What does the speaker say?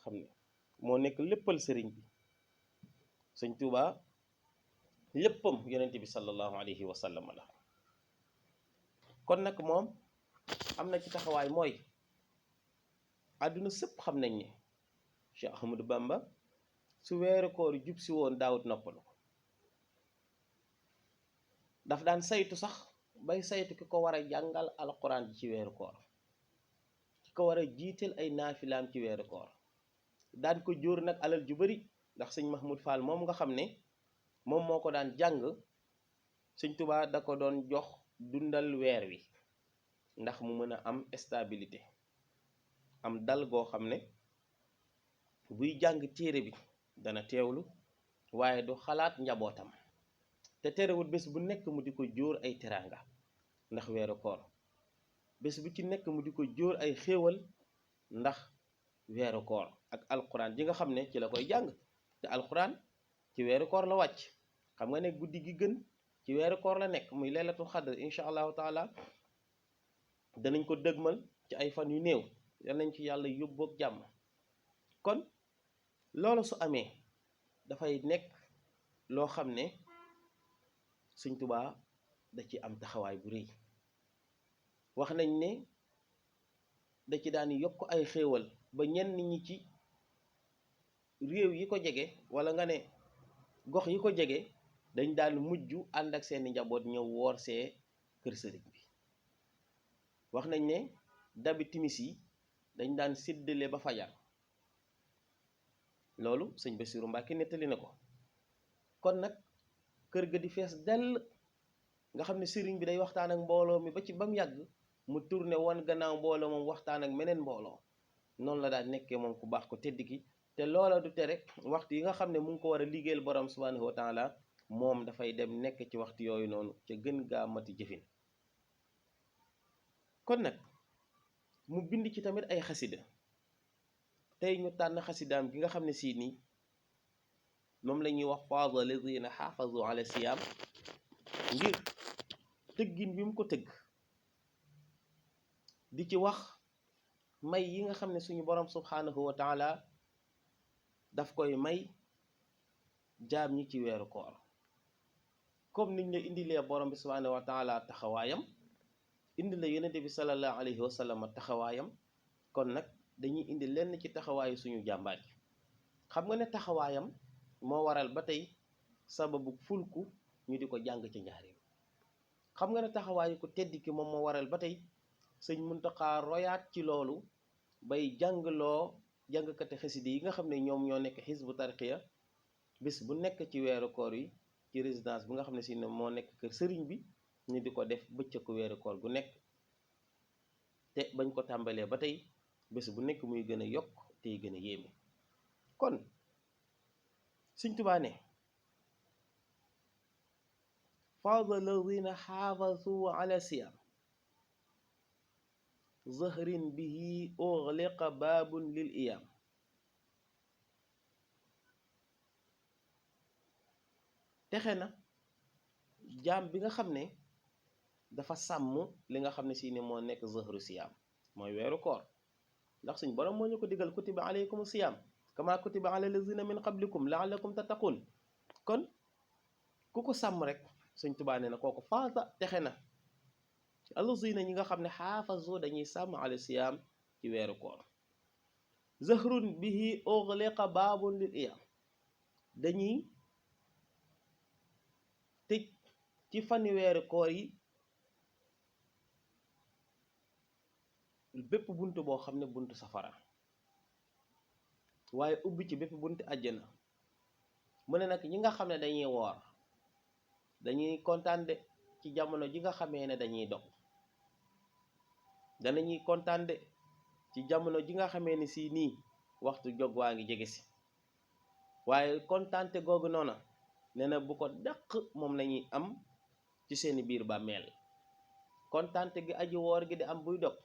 xam ne moo nekk léppal sëriñ bi. sëñ Tuubaa léppam yonent bi sallallahu alayhi wa sallam la. kon nag moom am na ci taxawaay mooy àdduna sëpp xam nañ ne Cheikh Ahmadou Bamba su weeru koor jub si woon daawut noppalu ko, daf daan saytu sax bay saytu ki ko war a jàngal alquran ji ci weeru koor, ki ko war a jiital ay naafilaam ci weeru koor. daan ko jóor nag alal ju bari, ndax sëñ Mahmoud Fall moom nga xam ne moom moo ko daan jàng, sëñ Tuubaa da ko doon jox dundal weer wi ndax mu mën a am stabilité, am dal goo xam ne buy jàng téere bi dana teewlu waaye du xalaat njabootam. te terewul bés bu nekk mu di ko jóor ay teraanga ndax weeru koor, bés bu ci nekk mu di ko jóor ay xéewal ndax weeru koor ak alquran ji nga xam ne ci la koy jàng. te alquran ci weeru koor la wàcc, xam nga ne guddi gi gën ci weeru koor la nekk muy laylatul xadr incha allahu taala. danañ ko dëgmal ci ay fan yu néew, yal nañ ci yàlla yóbboog jàmm. kon loolu su amee dafay nekk loo xam ne sëñ Tuubaa da ci am taxawaay bu rëy. wax nañ ne da ci daan yokk ay xéewal ba ñenn ñi ci réew yi ko jege wala nga ne gox yi ko jege dañ daan mujj ànd ak seeni njaboot ñëw woor see kër sëriñ bi. wax nañ ne dabi timis yi dañ daan séddale ba fajar, loolu sëñ Bassirou Mbacke nettali na ko. kon nag kër ga di fees dell, nga xam ne sëriñ bi day waxtaan ak mbooloo mi ba ci ba mu yàgg mu tourné wan gannaaw mbooloo moom waxtaan ak meneen mbooloo. noonu la daan nekkee moom ku baax ko tedd ki. te loola du tere waxtu yi nga xam ne mu ngi ko war a liggéeyal borom subhanahu wa taala moom dafay dem nekk ci waxtu yooyu noonu ca gën gaa mati jëfin. kon nag mu bind ci tamit ay xasida. tey ñu tànn xasidaam gi nga xam ne sii nii moom la ñuy wax faada ladina xaafazu ala siyaam, ngir tëggin bi mu ko tëgg di ci wax may yi nga xam ne suñu borom subhanahu wa taala daf koy may jaam ñi ci weeru koor. comme niñ la indilee borom bi subhanahu wa taala taxawaayam, indi la yonente bi sallallahu alayhi wa sallam taxawaayam, kon nag dañuy indi lenn ci taxawaayu suñu jàmbaar ji. xam nga ne taxawaayam moo waral ba tey sababu fulku ñu di ko jàng ci njaareem. xam nga ne taxawaayu ko tedd ki moom moo waral ba tey sëñ Muntaxa royaat ci loolu bay jàngloo jàngkati xasida yi nga xam ne ñoom ñoo nekk xisbu tarqiya bis bu nekk ci weeru koor yi ci résidence bi nga xam ne si ne moo nekk kër sëriñ bi, ñu di ko def bëccëgu weeru koor gu nekk. te bañ ko tàmbalee ba tey bés bu nekk muy gën a yokk tey gën a yéeme. kon sëñ Tuubaa ne faada ladina xaafasu ala siyam zahrin bihi ughliqa baabun lil iyam. texe na jaam bi nga xam ne dafa sàmm li nga xam ne si ne moo nekk zahru siyam mooy weeru koor. ndax suñ borom moo ñu ko digal kutiba alaykum siyam kama kutiba ala lazina min qablikum laallakum tattaqun. kon ku ko sàmm rek sëñ Tuubaa nee na kooku faata texe na. allazina ñi nga xam ne xaafazu dañuy sàmm ala siyam ci weeru koor. zahrun bihi ughliqa baabun lil iyam, dañuy tëj ci fani weeru koor yi bépp bunt boo xam ne buntu safara, waaye ubbi ci bépp buntu àjjana. mu ne nag ñi nga xam ne dañuy woor dañuy kontaan de ci jamono ji nga xamee ne dañuy dog, danañuy kontaan de ci jamono ji nga xamee ne si nii waxtu jog waa ngi jege si. waaye kontaante googu noona nee na bu ko dàq moom lañuy am ci seeni biir bàmmeel. kontaante gi aji woor gi di am buy dog